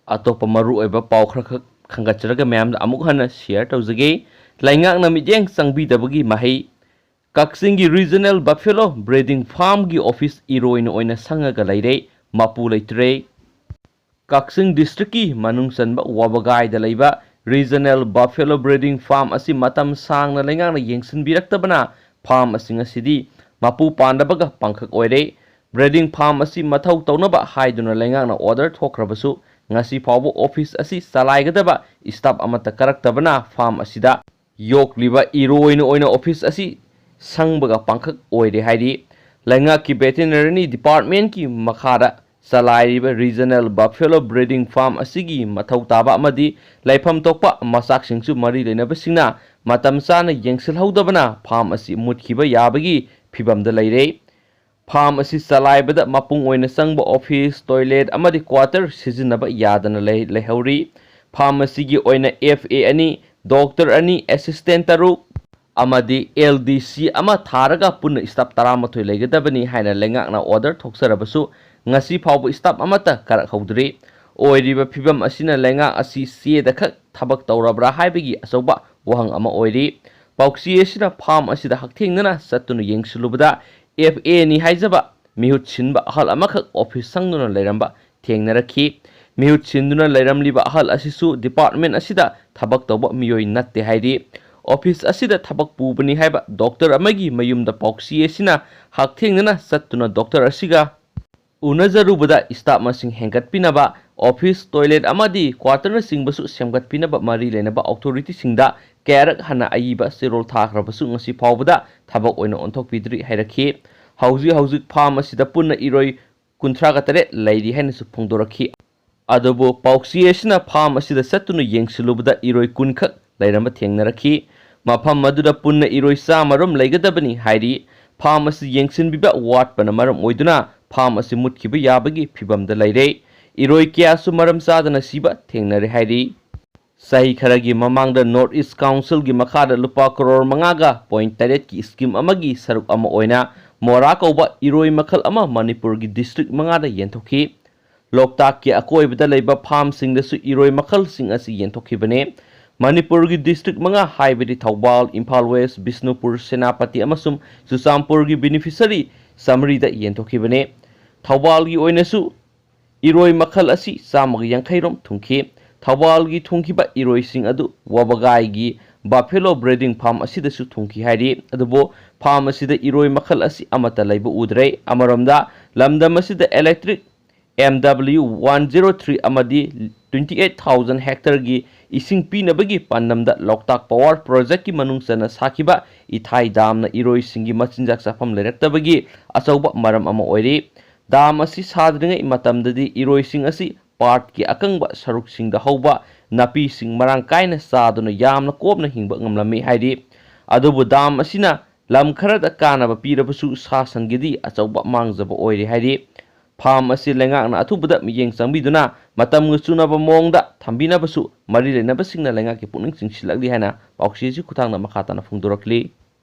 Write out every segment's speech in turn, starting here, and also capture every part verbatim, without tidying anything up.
ꯑꯇꯣꯞꯄ ꯃꯔꯨꯑꯣꯏꯕ ꯄꯥꯎ ꯈꯔꯈꯛ ꯈꯟꯒꯠꯆꯔꯒ ꯃꯌꯥꯝꯗ ꯑꯃꯨꯛ ꯍꯟꯅ share ꯇꯧꯖꯒꯦ꯫ ꯂꯩꯉꯥꯛꯅ ꯃꯤꯠꯌꯦꯡ ꯆꯪꯕꯤꯗꯕꯒꯤ ꯃꯍꯩ꯫ ꯀꯛꯆꯤꯡꯒꯤ Regional Buffalo Breeding Farmꯒꯤ office ꯏꯔꯣꯏꯅ ꯑꯣꯏꯅ ꯁꯪꯉꯒ ꯂꯩꯔꯦ, ꯃꯄꯨ ꯂꯩꯇ꯭ꯔꯦ꯫ ꯀꯛꯆꯤꯡ districtꯀꯤ ꯃꯅꯨꯡ ꯆꯟꯕ ꯋꯥꯕꯒꯥꯏꯗ ꯂꯩꯕ Regional Buffalo Breeding Farm ꯑꯁꯤ ꯃꯇꯝ ꯁꯥꯡꯅ ꯂꯩꯉꯥꯛꯅ ꯌꯦꯡꯁꯤꯟꯕꯤꯔꯛꯇꯕꯅ farm ꯑꯁꯤ ꯉꯁꯤꯗꯤ ꯃꯄꯨ ꯄꯥꯟꯗꯕꯒ ꯄꯥꯡꯈꯛ ꯑꯣꯏꯔꯦ꯫ Breeding farm ꯑꯁꯤ ꯃꯊꯧ ꯇꯧꯅꯕ ꯍꯥꯏꯗꯨꯅ ꯂꯩꯉꯥꯛꯅ order ꯊꯣꯛꯈ꯭ꯔꯕꯁꯨ ꯉꯁꯤ ꯐꯥꯎꯕ office ꯑꯁꯤ ꯆꯂꯥꯏꯒꯗꯕ staff ꯑꯃꯠꯇ ꯀꯔꯛꯇꯕꯅ farm ꯑꯁꯤꯗ ꯌꯣꯛꯂꯤꯕ ꯏꯔꯣꯏꯅ ꯑꯣꯏꯅ office ꯑꯁꯤ ꯁꯪꯕꯒ ꯄꯥꯡꯈꯛ ꯑꯣꯏꯔꯦ ꯍꯥꯏꯔꯤ꯫ ꯂꯩꯉꯥꯛꯀꯤ Veterinary Departmentꯀꯤ ꯃꯈꯥꯗ ꯆꯂꯥꯏꯔꯤꯕ Regional Buffalo Breeding Farm ꯑꯁꯤꯒꯤ ꯃꯊꯧ ꯇꯥꯕ ꯑꯃꯗꯤ ꯂꯩꯐꯝ ꯊꯣꯛꯄ ꯃꯆꯥꯛꯁꯤꯡꯁꯨ ꯃꯔꯤ ꯂꯩꯅꯕꯁꯤꯡꯅ ꯃꯇꯝ ꯆꯥꯅ ꯌꯦꯡꯁꯤꯜꯍꯧꯗꯕꯅ farm ꯑꯁꯤ ꯃꯨꯠꯈꯤꯕ ꯌꯥꯕꯒꯤ ꯐꯤꯚꯝꯗ ꯂꯩꯔꯦ꯫ Farm ꯑꯁꯤ ꯆꯂꯥꯏꯕꯗ ꯃꯄꯨꯡ ꯑꯣꯏꯅ ꯆꯪꯕ office, toilet ꯑꯃꯗꯤ quarter ꯁꯤꯖꯤꯟꯅꯕ ꯌꯥꯗꯅ ꯂꯩ-, ꯂꯩꯍꯧꯔꯤ꯫ Farm ꯑꯁꯤꯒꯤ ꯑꯣꯏꯅ F A ꯑꯅꯤ, doctor ꯑꯅꯤ, assistant ꯇꯔꯨꯛ ꯑꯃꯗꯤ L D C ꯑꯃ ꯊꯥꯔꯒ ꯄꯨꯟꯅ staff ꯇꯔꯥꯃꯥꯊꯣꯏ ꯂꯩꯒꯗꯕꯅꯤ ꯍꯥꯏꯅ ꯂꯩꯉꯥꯛꯅ order ꯊꯣꯛꯆꯔꯕꯁꯨ ꯉꯁꯤ ꯐꯥꯎꯕ staff ꯑꯃꯠꯇ ꯀꯥꯔꯛꯍꯧꯗ꯭ꯔꯤ꯫ ꯑꯣꯏꯔꯤꯕ ꯐꯤꯚꯝ ꯑꯁꯤꯅ ꯂꯩꯉꯥꯛ ꯑꯁꯤ ꯆꯦꯗ ꯈꯛ ꯊꯕꯛ ꯇꯧꯔꯕ꯭ꯔꯥ ꯍꯥꯏꯕꯒꯤ ꯑꯆꯧꯕ ꯋꯥꯍꯪ ꯑꯃ ꯑꯣꯏꯔꯤ꯫ ꯄꯥꯎꯆꯦ ꯑꯁꯤꯅ farm ꯑꯁꯤꯗ ꯍꯛꯊꯦꯡꯅꯅ ꯆꯠꯇꯨꯅ ꯌꯦꯡꯁꯤꯜꯂꯨꯕꯗ F A ꯅꯤ ꯍꯥꯏꯖꯕ ꯃꯤꯍꯨꯠ ꯁꯤꯟꯕ ꯑꯍꯜ ꯑꯃꯈꯛ office ꯁꯪꯗꯨꯅ ꯂꯩꯔꯝꯕ ꯊꯦꯡꯅꯔꯛꯈꯤ꯫ ꯃꯤꯍꯨꯠ ꯁꯤꯟꯗꯨꯅ ꯂꯩꯔꯝꯂꯤꯕ ꯑꯍꯜ ꯑꯁꯤꯁꯨ department ꯑꯁꯤꯗ ꯊꯕꯛ ꯇꯧꯕ ꯃꯤꯑꯣꯏ ꯅꯠꯇꯦ ꯍꯥꯏꯔꯤ꯫ Office ꯑꯁꯤꯗ ꯊꯕꯛ ꯄꯨꯕꯅꯤ ꯍꯥꯏꯕ doctor ꯑꯃꯒꯤ ꯃꯌꯨꯝꯗ ꯄꯥꯎꯆꯦ ꯑꯁꯤꯅ ꯍꯛꯊꯦꯡꯅꯅ ꯆꯠꯇꯨꯅ doctor ꯑꯁꯤꯒ ꯎꯅꯖꯔꯨꯕꯗ staff ꯃꯁꯤꯡ ꯍꯦꯟꯒꯠꯄꯤꯅꯕ, office, toilet ꯑꯃꯗꯤ quarterꯅꯆꯤꯡꯕꯁꯨ ꯁꯦꯝꯒꯠꯄꯤꯅꯕ ꯃꯔꯤ ꯂꯩꯅꯕ authorityꯁꯤꯡꯗ ꯀꯌꯥꯔꯛ ꯍꯟꯅ ꯑꯏꯕ ꯆꯦꯔꯣꯜ ꯊꯥꯈ꯭ꯔꯕꯁꯨ ꯉꯁꯤ ꯐꯥꯎꯕꯗ ꯊꯕꯛ ꯑꯣꯏꯅ ꯑꯣꯟꯊꯣꯛꯄꯤꯗ꯭ꯔꯤ ꯍꯥꯏꯔꯛꯈꯤ꯫ ꯍꯧꯖꯤꯛ ꯍꯧꯖꯤꯛ farm ꯑꯁꯤꯗ ꯄꯨꯟꯅ ꯏꯔꯣꯏ ꯀꯨꯟꯊ꯭ꯔꯥꯒ ꯇꯔꯦꯠ ꯂꯩꯔꯤ ꯍꯥꯏꯅꯁꯨ ꯐꯣꯡꯗꯣꯔꯛꯈꯤ꯫ ꯑꯗꯨꯕꯨ ꯄꯥꯎꯆꯦ ꯑꯁꯤꯅ farm ꯑꯁꯤꯗ ꯆꯠꯇꯨꯅ ꯌꯦꯡꯁꯤꯜꯂꯨꯕꯗ ꯏꯔꯣꯏ ꯀꯨꯟ ꯈꯛ ꯂꯩꯔꯝꯕ ꯊꯦꯡꯅꯔꯛꯈꯤ꯫ ꯃꯐꯝ ꯑꯗꯨꯗ ꯄꯨꯟꯅ ꯏꯔꯣꯏ ꯆꯥꯝꯃ ꯔꯣꯝ ꯂꯩꯒꯗꯕꯅꯤ ꯍꯥꯏꯔꯤ꯫ Farm ꯑꯁꯤ ꯌꯦꯡꯁꯤꯟꯕꯤꯕ ꯋꯥꯠꯄꯅ ꯃꯔꯝ ꯑꯣꯏꯗꯨꯅ farm ꯑꯁꯤ ꯃꯨꯠꯈꯤꯕ ꯌꯥꯕꯒꯤ ꯐꯤꯚꯝꯗ ꯂꯩꯔꯦ꯫ ꯏꯔꯣꯏ ꯀꯌꯥꯁꯨ ꯃꯔꯝ ꯆꯥꯗꯅ ꯁꯤꯕ ꯊꯦꯡꯅꯔꯦ ꯍꯥꯏꯔꯤ꯫ ꯆꯍꯤ ꯈꯔꯒꯤ ꯃꯃꯥꯡꯗ North East Councilꯒꯤ ꯃꯈꯥꯗ ꯂꯨꯄꯥ ꯀꯔꯣꯔ ꯃꯉꯥꯒ ꯄꯣꯏꯟ ꯇꯔꯦꯠꯀꯤ scheme ꯑꯃꯒꯤ ꯁꯔꯨꯛ ꯑꯃ ꯑꯣꯏꯅ ꯃꯣꯔꯥ ꯀꯧꯕ ꯏꯔꯣꯏ ꯃꯈꯜ ꯑꯃ ꯃꯅꯤꯄꯨꯔꯒꯤ district ꯃꯉꯥꯗ ꯌꯦꯟꯊꯣꯛꯈꯤ꯫ ꯂꯣꯛꯇꯥꯛꯀꯤ ꯑꯀꯣꯏꯕꯗ ꯂꯩꯕ ꯐꯥꯔꯝꯁꯤꯡꯗꯁꯨ ꯏꯔꯣꯏ ꯃꯈꯜꯁꯤꯡ ꯑꯁꯤ ꯌꯦꯟꯊꯣꯛꯈꯤꯕꯅꯤ꯫ ꯃꯅꯤꯄꯨꯔꯒꯤ ꯗꯤꯁꯇ꯭ꯔꯤꯛ ꯃꯉꯥ, ꯍꯥꯏꯕꯗꯤ ꯊꯧꯕꯥꯜ, ꯏꯝꯐꯥꯜ ꯋꯦꯁ, ꯕꯤꯁꯅꯨꯄꯨꯔ, ꯁꯦꯅꯥꯄꯇꯤ ꯑꯃꯁꯨꯡ ꯆꯨꯔꯆꯥꯟꯄꯨꯔꯒꯤ ꯕꯦꯅꯤꯐꯤꯁꯔꯤ ꯆꯥꯃꯔꯤꯗ ꯌꯦꯟꯊꯣꯛꯈꯤꯕꯅꯤ꯫ ꯊꯧꯕꯥꯜꯒꯤ ꯑꯣꯏꯅꯁꯨ ꯏꯔꯣꯏ ꯃꯈꯜ ꯑꯁꯤ ꯆꯥꯝꯃꯒ ꯌꯥꯡꯈꯩ ꯔꯣꯝ ꯊꯨꯡꯈꯤ꯫ ꯊꯧꯕꯥꯜꯒꯤ ꯊꯨꯡꯈꯤꯕ ꯏꯔꯣꯏꯁꯤꯡ ꯑꯗꯨ ꯋꯥꯕꯒꯥꯏꯒꯤ ꯕꯐꯦꯂꯣ ꯕ꯭ꯔꯤꯗꯤꯡ ꯐꯥꯔꯝ ꯑꯁꯤꯗꯁꯨ ꯊꯨꯡꯈꯤ ꯍꯥꯏꯔꯤ꯫ ꯑꯗꯨꯕꯨ ꯐꯥꯔꯝ ꯑꯁꯤꯗ ꯏꯔꯣꯏ ꯃꯈꯜ ꯑꯁꯤ ꯑꯃꯠꯇ ꯂꯩꯕ ꯎꯗ꯭ꯔꯦ꯫ ꯑꯃꯔꯣꯝꯗ, ꯂꯝꯗꯝ ꯑꯁꯤꯗ electric M W one zero three ꯑꯃꯗꯤ ꯇ꯭ꯋꯦꯟꯇꯤ ꯑꯩꯠ ꯊꯥꯎꯖꯟ ꯍꯦꯛꯇꯔꯒꯤ ꯏꯁꯤꯡ ꯄꯤꯅꯕꯒꯤ ꯄꯥꯟꯗꯝꯗ ꯂꯣꯛꯇꯥꯛ ꯄꯋꯥꯔ ꯄ꯭ꯔꯣꯖꯦꯛꯀꯤ ꯃꯅꯨꯡ ꯆꯟꯅ ꯁꯥꯈꯤꯕ ꯏꯊꯥꯏ ꯗꯥꯝꯅ ꯏꯔꯣꯏꯁꯤꯡꯒꯤ ꯃꯆꯤꯟꯖꯥꯛ ꯆꯥꯐꯝ ꯂꯩꯔꯛꯇꯕꯒꯤ ꯑꯆꯧꯕ ꯃꯔꯝ ꯑꯃ ꯑꯣꯏꯔꯤ꯫ ꯗꯥꯝ ꯑꯁꯤ ꯁꯥꯗ꯭ꯔꯤꯉꯩ ꯃꯇꯝꯗꯗꯤ ꯏꯔꯣꯏꯁꯤꯡ ꯑꯁꯤ ꯄꯥꯠꯀꯤ ꯑꯀꯪꯕ ꯁꯔꯨꯛꯁꯤꯡꯗ ꯍꯧꯕ ꯅꯥꯄꯤꯁꯤꯡ ꯃꯔꯥꯡ ꯀꯥꯏꯅ ꯆꯥꯗꯨꯅ ꯌꯥꯝꯅ ꯀꯣꯝꯅ ꯍꯤꯡꯕ ꯉꯝꯂꯝꯃꯤ ꯍꯥꯏꯔꯤ꯫ ꯑꯗꯨꯕꯨ ꯗꯥꯝ ꯑꯁꯤꯅ ꯂꯝ ꯈꯔꯗ ꯀꯥꯟꯅꯕ ꯄꯤꯔꯕꯁꯨ ꯁꯥ ꯁꯟꯒꯤꯗꯤ ꯑꯆꯧꯕ ꯃꯥꯡꯖꯕ ꯑꯣꯏꯔꯦ ꯍꯥꯏꯔꯤ꯫ ꯐꯥꯔꯝ ꯑꯁꯤ ꯂꯩꯉꯥꯛꯅ ꯑꯊꯨꯕꯗ ꯃꯤꯠꯌꯦꯡ ꯆꯪꯕꯤꯗꯨꯅ ꯃꯇꯝꯒ ꯆꯨꯅꯕ ꯃꯑꯣꯡꯗ ꯊꯝꯕꯤꯅꯕꯁꯨ ꯃꯔꯤ ꯂꯩꯅꯕꯁꯤꯡꯅ ꯂꯩꯉꯥꯛꯀꯤ ꯄꯨꯛꯅꯤꯡ ꯆꯤꯡꯁꯤꯜꯂꯛꯂꯤ ꯍꯥꯏꯅ ꯄꯥꯎꯆꯦ ꯑꯁꯤ ꯈꯨꯠꯊꯥꯡꯗ ꯃꯈꯥ ꯇꯥꯅ ꯐꯣꯡꯗꯣꯔꯛꯂꯤ꯫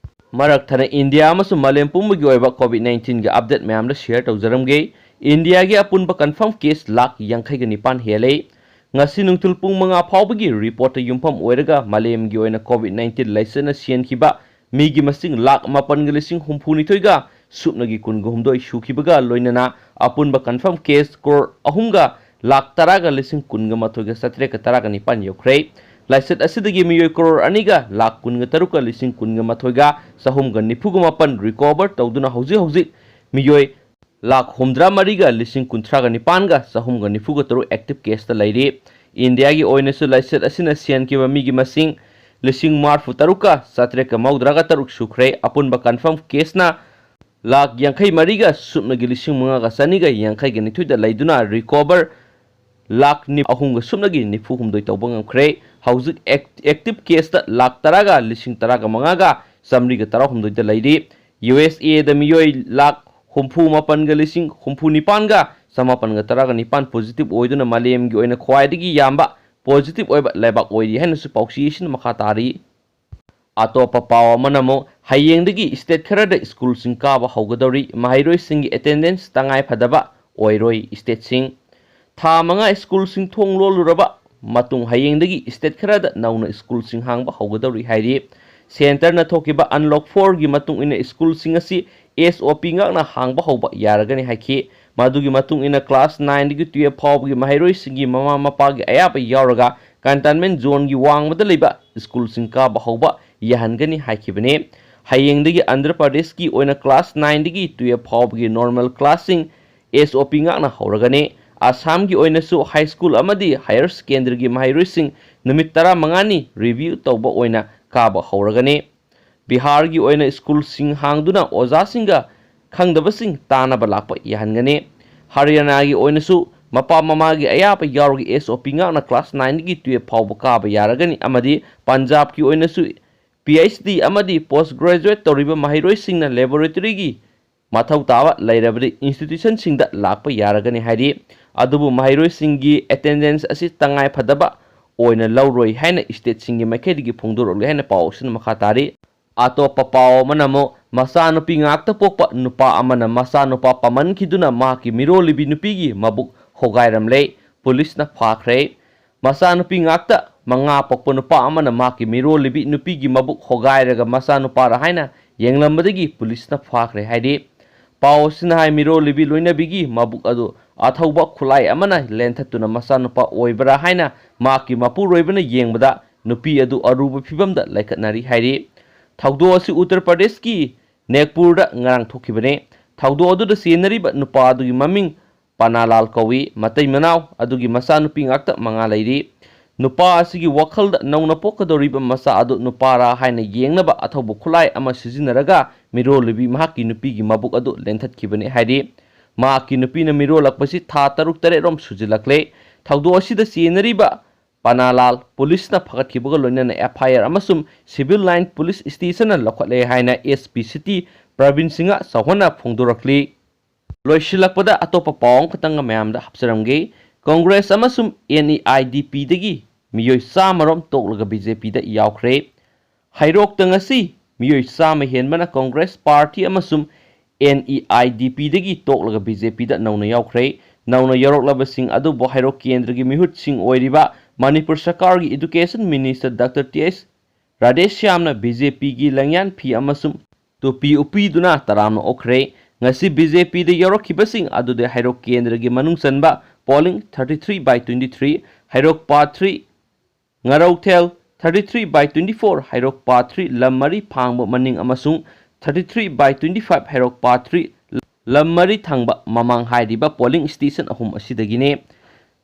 ꯃꯔꯛ ꯊꯠꯅ ꯏꯟꯗꯤꯌꯥ ꯑꯃꯁꯨꯡ ꯃꯥꯂꯦꯝ ꯄꯨꯝꯕꯒꯤ ꯑꯣꯏꯕ ꯀꯣꯚꯤꯗ ꯅꯥꯏꯟꯇꯤꯟꯒꯤ ꯑꯞꯗꯦꯠ ꯃꯌꯥꯝꯗ ꯁꯤꯌꯔ ꯇꯧꯖꯔꯝꯒꯦ꯫ ꯏꯟꯗꯤꯌꯥꯒꯤ ꯑꯄꯨꯟꯕ ꯀꯟꯐꯥꯔꯝ ꯀꯦꯁ ꯂꯥꯈ ꯌꯥꯡꯈꯩꯒ ꯅꯤꯄꯥꯟ ꯍꯦꯜꯂꯦ꯫ ꯉꯁꯤ ꯅꯨꯡꯊꯤꯜ ꯄꯨꯡ ꯃꯉꯥ ꯐꯥꯎꯕꯒꯤ ꯔꯤꯄꯣꯔꯠꯇ ꯌꯨꯝꯐꯝ ꯑꯣꯏꯔꯒ ꯃꯥꯂꯦꯝꯒꯤ ꯑꯣꯏꯅ ꯀꯣꯚꯤꯗ ꯅꯥꯏꯟꯇꯤꯟ ꯂꯥꯏꯆꯠꯅ ꯁꯤꯍꯟꯈꯤꯕ ꯃꯤꯒꯤ ꯃꯁꯤꯡ ꯂꯥꯈ ꯃꯥꯄꯟꯒ ꯂꯤꯁꯤꯡ ꯍꯨꯝꯐꯨꯅꯤꯊꯣꯏꯒ ꯁꯨꯞꯅꯒꯤ ꯀꯨꯟꯒ ꯍꯨꯝꯗꯣꯏ ꯁꯨꯈꯤꯕꯒ ꯂꯣꯏꯅꯅ ꯑꯄꯨꯟꯕ ꯀꯟꯐꯥꯔꯝ ꯀꯦꯁ ꯀ꯭ꯔꯣꯔ ꯑꯍꯨꯝꯒ ꯂꯥꯈ ꯇꯔꯥꯒ ꯂꯤꯁꯤꯡ ꯀꯨꯟꯒ ꯃꯥꯊꯣꯏꯒ ꯆꯥꯇ꯭ꯔꯦꯠꯀ ꯇꯔꯥꯒ ꯅꯤꯄꯥꯟ ꯌꯧꯈ꯭ꯔꯦ꯫ ꯂꯥꯏꯆꯠ ꯑꯁꯤꯗꯒꯤ ꯃꯤꯑꯣꯏ ꯀ꯭ꯔꯣꯔ ꯑꯅꯤꯒ ꯂꯥꯈ ꯀꯨꯟꯒ ꯇꯔꯨꯛꯀ ꯂꯤꯁꯤꯡ ꯀꯨꯟꯒ ꯃꯥꯊꯣꯏꯒ ꯆꯍꯨꯝꯒ ꯅꯤꯐꯨꯒ ꯃꯥꯄꯟ ꯔꯤꯀꯣꯚꯔ ꯇꯧꯗꯨꯅ ꯍꯧꯖꯤꯛ ꯍꯧꯖꯤꯛ ꯃꯤꯑꯣꯏ ꯂꯥꯈ ꯍꯨꯝꯗ꯭ꯔꯥ ꯃꯔꯤꯒ ꯂꯤꯁꯤꯡ ꯀꯨꯟꯊ꯭ꯔꯥꯒ ꯅꯤꯄꯥꯟꯒ ꯆꯍꯨꯝꯒ ꯅꯤꯐꯨꯒ ꯇꯔꯨꯛ ꯑꯦꯛꯇꯤꯚ ꯀꯦꯁꯇ ꯂꯩꯔꯤ꯫ ꯏꯟꯗꯤꯌꯥꯒꯤ ꯑꯣꯏꯅꯁꯨ ꯂꯥꯏꯆꯠ ꯑꯁꯤꯅ ꯁꯤꯍꯟꯈꯤꯕ ꯃꯤꯒꯤ ꯃꯁꯤꯡ ꯂꯤꯁꯤꯡ ꯃꯔꯐꯨ ꯇꯔꯨꯛꯀ ꯆꯥꯇ꯭ꯔꯦꯠꯀ ꯃꯧꯗ꯭ꯔꯥꯒ ꯇꯔꯨꯛ ꯁꯨꯈ꯭ꯔꯦ꯫ ꯑꯄꯨꯟꯕ ꯀꯟꯐꯥꯔꯝ ꯀꯦꯁꯅ ꯂꯥꯈ ꯌꯥꯡꯈꯩ ꯃꯔꯤꯒ ꯁꯨꯞꯅꯒꯤ ꯂꯤꯁꯤꯡ ꯃꯉꯥꯒ ꯆꯅꯤꯒ ꯌꯥꯡꯈꯩꯒ ꯅꯤꯊꯣꯏꯗ ꯂꯩꯗꯨꯅ ꯔꯤꯀꯣꯚꯔ ꯂꯥꯈ ꯅꯤ-, ꯑꯍꯨꯝꯒ ꯁꯨꯞꯅꯒꯤ ꯅꯤꯐꯨ ꯍꯨꯝꯗꯣꯏ ꯇꯧꯕ ꯉꯝꯈ꯭ꯔꯦ꯫ ꯍꯧꯖꯤꯛ ꯑꯦꯛ-, ꯑꯦꯛꯇꯤꯚ ꯀꯦꯁꯇ ꯂꯥꯈ ꯇꯔꯥꯒ ꯂꯤꯁꯤꯡ ꯇꯔꯥꯒ ꯃꯉꯥꯒ ꯆꯥꯃꯔꯤꯒ ꯇꯔꯥꯍꯨꯝꯗꯣꯏꯗ ꯂꯩꯔꯤ꯫ ꯌꯨ ꯑꯦꯁ ꯑꯦꯗ ꯃꯤꯑꯣꯏ ꯂꯥꯈ ꯍꯨꯝꯐꯨ ꯃꯥꯄꯟꯒ ꯂꯤꯁꯤꯡ ꯍꯨꯝꯐꯨ ꯅꯤꯄꯥꯟꯒ ꯆꯃꯥꯄꯟꯒ ꯇꯔꯥꯒ ꯅꯤꯄꯥꯟ ꯄꯣꯖꯤꯇꯤꯚ ꯑꯣꯏꯗꯨꯅ ꯃꯥꯂꯦꯝꯒꯤ ꯑꯣꯏꯅ ꯈ꯭ꯋꯥꯏꯗꯒꯤ ꯌꯥꯝꯕ ꯄꯣꯖꯤꯇꯤꯚ ꯑꯣꯏꯕ ꯂꯩꯕꯥꯛ ꯑꯣꯏꯔꯤ ꯍꯥꯏꯅꯁꯨ ꯄꯥꯎꯆꯦ ꯑꯁꯤꯅ ꯃꯈꯥ ꯇꯥꯔꯤ꯫ ꯑꯇꯣꯞꯄ ꯄꯥꯎ ꯑꯃꯅ ꯑꯃꯨꯛ ꯍꯌꯦꯡꯗꯒꯤ ꯁ꯭ꯇꯦꯠ ꯈꯔꯗ ꯁ꯭ꯀꯨꯜꯁꯤꯡ ꯀꯥꯕ ꯍꯧꯒꯗꯧꯔꯤ꯫ ꯃꯍꯩꯔꯣꯏꯁꯤꯡꯒꯤ ꯑꯦꯇꯦꯟꯗꯦꯟꯁ ꯇꯉꯥꯏ ꯐꯗꯕ ꯑꯣꯏꯔꯣꯏ꯫ ꯁ꯭ꯇꯦꯠꯁꯤꯡ ꯊꯥ ꯃꯉꯥ ꯁ꯭ꯀꯨꯜꯁꯤꯡ ꯊꯣꯡ ꯂꯣꯜꯂꯨꯔꯕ ꯃꯇꯨꯡ ꯍꯌꯦꯡꯗꯒꯤ state ꯈꯔꯗ ꯅꯧꯅ ꯁ꯭ꯀꯨꯜꯁꯤꯡ ꯍꯥꯡꯕ ꯍꯧꯒꯗꯧꯔꯤ ꯍꯥꯏꯔꯤ꯫ Centreꯅ ꯊꯣꯛꯈꯤꯕ Unlock fourꯒꯤ ꯃꯇꯨꯡ ꯏꯟꯅ ꯁ꯭ꯀꯨꯜꯁꯤꯡ ꯑꯁꯤ S O P ꯉꯥꯛꯅ ꯍꯥꯡꯕ ꯍꯧꯕ ꯌꯥꯔꯒꯅꯤ ꯍꯥꯏꯈꯤ꯫ ꯃꯗꯨꯒꯤ ꯃꯇꯨꯡ ꯏꯟꯅ class nineꯗꯒꯤ twelve ꯐꯥꯎꯕꯒꯤ ꯃꯍꯩꯔꯣꯏꯁꯤꯡꯒꯤ ꯃꯃꯥ ꯃꯄꯥꯒꯤ ꯑꯌꯥꯕ ꯌꯥꯎꯔꯒ containment zoneꯒꯤ ꯋꯥꯡꯃꯗ ꯂꯩꯕ ꯁ꯭ꯀꯨꯜꯁꯤꯡ ꯀꯥꯕ ꯍꯧꯕ ꯌꯥꯍꯟꯒꯅꯤ ꯍꯥꯏꯈꯤꯕꯅꯤ꯫ ꯍꯌꯦꯡꯗꯒꯤ ꯑꯟꯙ꯭ꯔ ꯄ꯭ꯔꯗꯦꯁꯀꯤ ꯑꯣꯏꯅ class nineꯗꯒꯤ twelve ꯐꯥꯎꯕꯒꯤ normal classꯁꯤꯡ S O P ꯉꯥꯛꯅ ꯍꯧꯔꯒꯅꯤ꯫ ꯑꯁꯥꯝꯒꯤ ꯑꯣꯏꯅꯁꯨ high school ꯑꯃꯗꯤ higher secondary ꯒꯤ ꯃꯍꯩꯔꯣꯏꯁꯤꯡ ꯅꯨꯃꯤꯠ ꯇꯔꯥꯃꯉꯥꯅꯤ review ꯇꯧꯕ ꯑꯣꯏꯅ ꯀꯥꯕ ꯍꯧꯔꯒꯅꯤ꯫ ꯕꯤꯍꯥꯔꯒꯤ ꯑꯣꯏꯅ ꯁ꯭ꯀꯨꯜꯁꯤꯡ ꯍꯥꯡꯗꯨꯅ ꯑꯣꯖꯥꯁꯤꯡꯒ ꯈꯪꯗꯕꯁꯤꯡ ꯇꯥꯟꯅꯕ ꯂꯥꯛꯄ ꯌꯥꯍꯟꯒꯅꯤ꯫ ꯍꯔꯤꯌꯥꯅꯥꯒꯤ ꯑꯣꯏꯅꯁꯨ ꯃꯄꯥ ꯃꯃꯥꯒꯤ ꯑꯌꯥꯕ ꯌꯥꯎꯔꯒ S O P ꯉꯥꯛꯅ class nineꯗꯒꯤ twelve ꯐꯥꯎꯕ ꯀꯥꯕ ꯌꯥꯔꯒꯅꯤ ꯑꯃꯗꯤ ꯄꯟꯖꯥꯕꯀꯤ ꯑꯣꯏꯅꯁꯨ P H D ꯑꯃꯗꯤ post graduate ꯇꯧꯔꯤꯕ ꯃꯍꯩꯔꯣꯏꯁꯤꯡꯅ laboratoryꯒꯤ ꯃꯊꯧ ꯇꯥꯕ ꯂꯩꯔꯕꯗꯤ institutionꯁꯤꯡꯗ ꯂꯥꯛꯄ ꯌꯥꯔꯒꯅꯤ ꯍꯥꯏꯔꯤ꯫ ꯑꯗꯨꯕꯨ ꯃꯍꯩꯔꯣꯏꯁꯤꯡꯒꯤ attendance ꯑꯁꯤ ꯇꯉꯥꯏ ꯐꯗꯕ ꯑꯣꯏꯅ ꯂꯧꯔꯣꯏ ꯍꯥꯏꯅ stateꯁꯤꯡꯒꯤ ꯃꯥꯏꯀꯩꯗꯒꯤ ꯐꯣꯡꯗꯣꯔꯛꯂꯤ ꯍꯥꯏꯅ ꯄꯥꯎ ꯑꯁꯤꯅ ꯃꯈꯥ ꯇꯥꯔꯤ꯫ ꯑꯇꯣꯞꯄ ꯄꯥꯎ ꯑꯃꯅ ꯑꯃꯨꯛ ꯃꯆꯥꯅꯨꯄꯤ ꯉꯥꯛꯇ ꯄꯣꯛꯄ ꯅꯨꯄꯥ ꯑꯃꯅ ꯃꯆꯥꯅꯨꯄꯥ ꯄꯝꯃꯟꯈꯤꯗꯨꯅ ꯃꯍꯥꯛꯀꯤ ꯃꯤꯔꯣꯜꯂꯤꯕꯤ ꯅꯨꯄꯤꯒꯤ ꯃꯕꯨꯛ ꯍꯣꯒꯥꯏꯔꯝꯂꯦ꯫ ꯄꯨꯂꯤꯁꯅ ꯐꯥꯈ꯭ꯔꯦ꯫ ꯃꯆꯥꯅꯨꯄꯤ ꯉꯥꯛꯇ ꯃꯉꯥ ꯄꯣꯛꯄ ꯅꯨꯄꯥ ꯑꯃꯅ ꯃꯍꯥꯛꯀꯤ ꯃꯤꯔꯣꯜꯂꯤꯕꯤ ꯅꯨꯄꯤꯒꯤ ꯃꯕꯨꯛ ꯍꯣꯒꯥꯏꯔꯒ ꯃꯆꯥꯅꯨꯄꯥꯔ ꯍꯥꯏꯅ ꯌꯦꯡꯂꯝꯕꯗꯒꯤ ꯄꯨꯂꯤꯁꯅ ꯐꯥꯈ꯭ꯔꯦ ꯍꯥꯏꯔꯤ꯫ ꯄꯥꯎ ꯑꯁꯤꯅ ꯍꯥꯏ ꯃꯤꯔꯣꯜꯂꯤꯕꯤ ꯂꯣꯏꯅꯕꯤꯒꯤ ꯃꯕꯨꯛ ꯑꯗꯨ ꯑꯊꯧꯕ ꯈꯨꯠꯂꯥꯏ ꯑꯃꯅ ꯂꯦꯟꯊꯠꯇꯨꯅ ꯃꯆꯥꯅꯨꯄꯥ ꯑꯣꯏꯕ꯭ꯔꯥ ꯍꯥꯏꯅ ꯃꯍꯥꯛꯀꯤ ꯃꯄꯨꯔꯣꯏꯕꯅ ꯌꯦꯡꯕꯗ ꯅꯨꯄꯤ ꯑꯗꯨ ꯑꯔꯨꯕ ꯐꯤꯕꯝꯗ ꯂꯩꯈꯠꯅꯔꯤ ꯍꯥꯏꯔꯤ꯫ ꯊꯧꯗꯣꯛ ꯑꯁꯤ ꯎꯠꯇꯔ ꯄ꯭ꯔꯗꯦꯁꯀꯤ ꯅꯦꯒꯄꯨꯔꯗ ꯉꯔꯥꯡ ꯊꯣꯛꯈꯤꯕꯅꯤ꯫ ꯊꯧꯗꯣꯛ ꯑꯗꯨꯗ ꯆꯦꯟꯅꯔꯤꯕ ꯅꯨꯄꯥ ꯑꯗꯨꯒꯤ ꯃꯃꯤꯡ ꯄꯅꯥꯂꯥꯜ ꯀꯧꯏ꯫ ꯃꯇꯩ ꯃꯅꯥꯎ ꯑꯗꯨꯒꯤ ꯃꯆꯥꯅꯨꯄꯤ ꯉꯥꯛꯇ ꯃꯉꯥ ꯂꯩꯔꯤ꯫ ꯅꯨꯄꯥ ꯑꯁꯤꯒꯤ ꯋꯥꯈꯜꯗ ꯅꯧꯅ ꯄꯣꯛꯀꯗꯧꯔꯤꯕ ꯃꯆꯥ ꯑꯗꯨ ꯅꯨꯄꯥꯔꯥ ꯍꯥꯏꯅ ꯌꯦꯡꯅꯕ ꯑꯊꯧꯕ ꯈꯨꯠꯂꯥꯏ ꯑꯃ ꯁꯤꯖꯤꯟꯅꯔꯒ ꯃꯤꯔꯣꯜꯂꯤꯕꯤ ꯃꯍꯥꯛꯀꯤ ꯅꯨꯄꯤꯒꯤ ꯃꯕꯨꯛ ꯑꯗꯨ ꯂꯦꯟꯊꯠꯈꯤꯕꯅꯤ ꯍꯥꯏꯔꯤ꯫ ꯃꯍꯥꯛꯀꯤ ꯅꯨꯄꯤꯅ ꯃꯤꯔꯣꯜꯂꯛꯄꯁꯤ ꯊꯥ ꯇꯔꯨꯛ ꯇꯔꯦꯠ ꯔꯣꯝ ꯁꯨꯖꯤꯜꯂꯛꯂꯦ꯫ ꯊꯧꯗꯣꯛ ꯑꯁꯤꯗ ꯆꯦꯟꯅꯔꯤꯕ ꯄꯅꯥꯂꯥꯜ ꯄꯨꯂꯤꯁꯅ ꯐꯒꯠꯈꯤꯕꯒ ꯂꯣꯏꯅꯅ F I R ꯑꯃꯁꯨꯡ civil line police stationꯅ ꯂꯧꯈꯠꯂꯦ ꯍꯥꯏꯅ S P city Praveen Singh ꯆꯥꯎꯍꯟꯅ ꯐꯣꯡꯗꯣꯔꯛꯂꯤ꯫ ꯂꯣꯏꯁꯤꯜꯂꯛꯄꯗ ꯑꯇꯣꯞꯄ ꯄꯥꯎ ꯑꯃꯈꯛꯇꯪꯒ ꯃꯌꯥꯝꯗ ꯍꯥꯞꯆꯔꯝꯒꯦ꯫ ꯀꯣꯡꯒ꯭ꯔꯦꯁ ꯑꯃꯁꯨꯡ N E I D Pꯗꯒꯤ ꯃꯤꯑꯣꯏ ꯆꯥꯝꯃ ꯔꯣꯝ ꯇꯣꯛꯂꯒ B J Pꯗ ꯌꯥꯎꯈ꯭ꯔꯦ꯫ ꯍꯩꯔꯣꯛꯇ ꯉꯁꯤ ꯃꯤꯑꯣꯏ ꯆꯥꯝꯃ ꯍꯦꯟꯕꯅ ꯀꯣꯡꯒ꯭ꯔꯦꯁ ꯄꯥꯔꯇꯤ ꯑꯃꯁꯨꯡ N E I D Pꯗꯒꯤ ꯇꯣꯛꯂꯒ B J Pꯗ ꯅꯧꯅ ꯌꯥꯎꯈ꯭ꯔꯦ꯫ ꯅꯧꯅ ꯌꯥꯎꯔꯛꯂꯕꯁꯤꯡ ꯑꯗꯨꯕꯨ ꯍꯩꯔꯣꯛ ꯀꯦꯟꯗ꯭ꯔꯒꯤ ꯃꯤꯍꯨꯠꯁꯤꯡ ꯑꯣꯏꯔꯤꯕ ꯃꯅꯤꯄꯨꯔ ꯁꯔꯀꯥꯔꯒꯤ Education Minister Doctor T H ꯔꯥꯙꯦꯁ꯭ꯌꯥꯝꯅ BJPꯒꯤ ꯂꯪꯌꯥꯟ ꯐꯤ ꯑꯃꯁꯨꯡ ꯇꯨꯄꯤ ꯎꯞꯄꯤꯗꯨꯅ ꯇꯔꯥꯝꯅ ꯑꯣꯛꯈ꯭ꯔꯦ꯫ ꯉꯁꯤ BJPꯗ ꯌꯥꯎꯔꯛꯈꯤꯕꯁꯤꯡ ꯑꯗꯨꯗꯤ ꯍꯩꯔꯣꯛ ꯀꯦꯟꯗ꯭ꯔꯒꯤ ꯃꯅꯨꯡ ꯆꯟꯕ polling thirty three by twenty three, Heirok part three, ꯉꯥꯔꯧꯊꯦꯜ, thirty three by twenty four, Heirok part three, ꯂꯝ ꯃꯔꯤ ꯐꯥꯡꯕ ꯃꯅꯤꯡ ꯑꯃꯁꯨꯡ thirty three by twenty five, Heirok part three, ꯂꯝ ꯃꯔꯤ ꯊꯪꯕ ꯃꯃꯥꯡ ꯍꯥꯏꯔꯤꯕ polling station ꯑꯍꯨꯝ ꯑꯁꯤꯗꯒꯤꯅꯤ꯫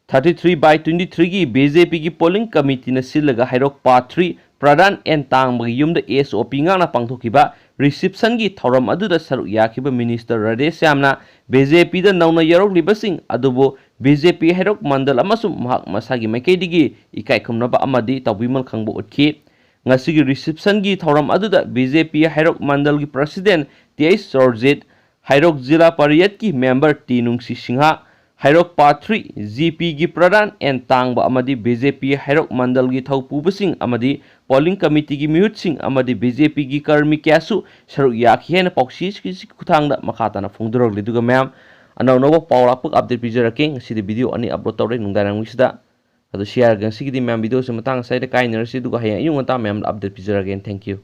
Thirty three by twenty threeꯒꯤ BJPꯒꯤ polling committeeꯅ ꯁꯤꯜꯂꯒ ꯍꯩꯔꯣꯛ part three, ꯄ꯭ꯔꯙꯥꯟ ꯑꯦꯟ ꯇꯥꯡꯕꯒꯤ ꯌꯨꯝꯗ SOP ꯉꯥꯛꯅ ꯄꯥꯡꯊꯣꯛꯈꯤꯕ receptionꯒꯤ ꯊꯧꯔꯝ ꯑꯗꯨꯗ ꯁꯔꯨꯛ ꯌꯥꯈꯤꯕ Minister ꯔꯥꯙꯦꯁ꯭ꯌꯥꯝꯅ BJPꯗ ꯅꯧꯅ ꯌꯥꯎꯔꯛꯂꯤꯕꯁꯤꯡ ꯑꯗꯨꯕꯨ BJP ꯍꯩꯔꯣꯛ ꯃꯟꯗꯜ ꯑꯃꯁꯨꯡ ꯃꯍꯥꯛ ꯃꯁꯥꯒꯤ ꯃꯥꯏꯀꯩꯗꯒꯤ ꯏꯀꯥꯏ ꯈꯨꯝꯅꯕ ꯑꯃꯗꯤ ꯇꯧꯕꯤꯃꯜ ꯈꯪꯕ ꯎꯠꯈꯤ꯫ ꯉꯁꯤꯒꯤ receptionꯒꯤ ꯊꯧꯔꯝ ꯑꯗꯨꯗ BJP ꯍꯩꯔꯣꯛ ꯃꯟꯗꯜꯒꯤ President T H ꯁꯣꯔꯖꯤꯠ, ꯍꯩꯔꯣꯛ ꯖꯤꯂꯥ ꯄꯔꯤꯌꯠꯀꯤ member ꯇꯤ ꯅꯨꯡꯁꯤ ꯁꯤꯡꯍ, ꯍꯩꯔꯣꯛ part three, GPꯒꯤ ꯄ꯭ꯔꯙꯥꯟ ꯑꯦꯟ ꯇꯥꯡꯕ ꯑꯃꯗꯤ BJP ꯍꯩꯔꯣꯛ ꯃꯟꯗꯜꯒꯤ ꯊꯧꯄꯨꯕꯁꯤꯡ ꯑꯃꯗꯤ polling committeeꯒꯤ ꯃꯤꯍꯨꯠꯁꯤꯡ ꯑꯃꯗꯤ BJPꯒꯤ ꯀꯔꯃꯤ ꯀꯌꯥꯁꯨ ꯁꯔꯨꯛ ꯌꯥꯈꯤ ꯍꯥꯏꯅ ꯄꯥꯎꯆꯦꯒꯤ ꯈꯨꯠꯊꯥꯡꯗ ꯃꯈꯥ ꯇꯥꯅ ꯐꯣꯡꯗꯣꯔꯛꯂꯤ꯫ ꯑꯗꯨꯒ ꯃꯌꯥꯝ, ꯑꯅꯧ ꯑꯅꯧꯕ ꯄꯥꯎ ꯂꯥꯛꯄꯒ update ꯄꯤꯖꯔꯛꯀꯦ꯫ ꯉꯁꯤꯗꯤ video ꯑꯅꯤ upload ꯇꯧꯔꯦ ꯅꯨꯡꯗꯥꯡꯋꯥꯏꯔꯝꯒꯤꯁꯤꯗ꯫ ꯑꯗꯨ share ꯉꯁꯤꯒꯤꯗꯤ ꯃꯌꯥꯝ videoꯁꯤ ꯃꯇꯥꯡ ꯑꯁꯤꯗ ꯀꯥꯏꯅꯔꯁꯤ, ꯑꯗꯨꯒ ꯍꯌꯦꯡ ꯑꯌꯨꯛ ꯉꯟꯇꯥ ꯃꯌꯥꯝꯗ update ꯄꯤꯖꯔꯛꯑꯒꯦ꯫ Thank you꯫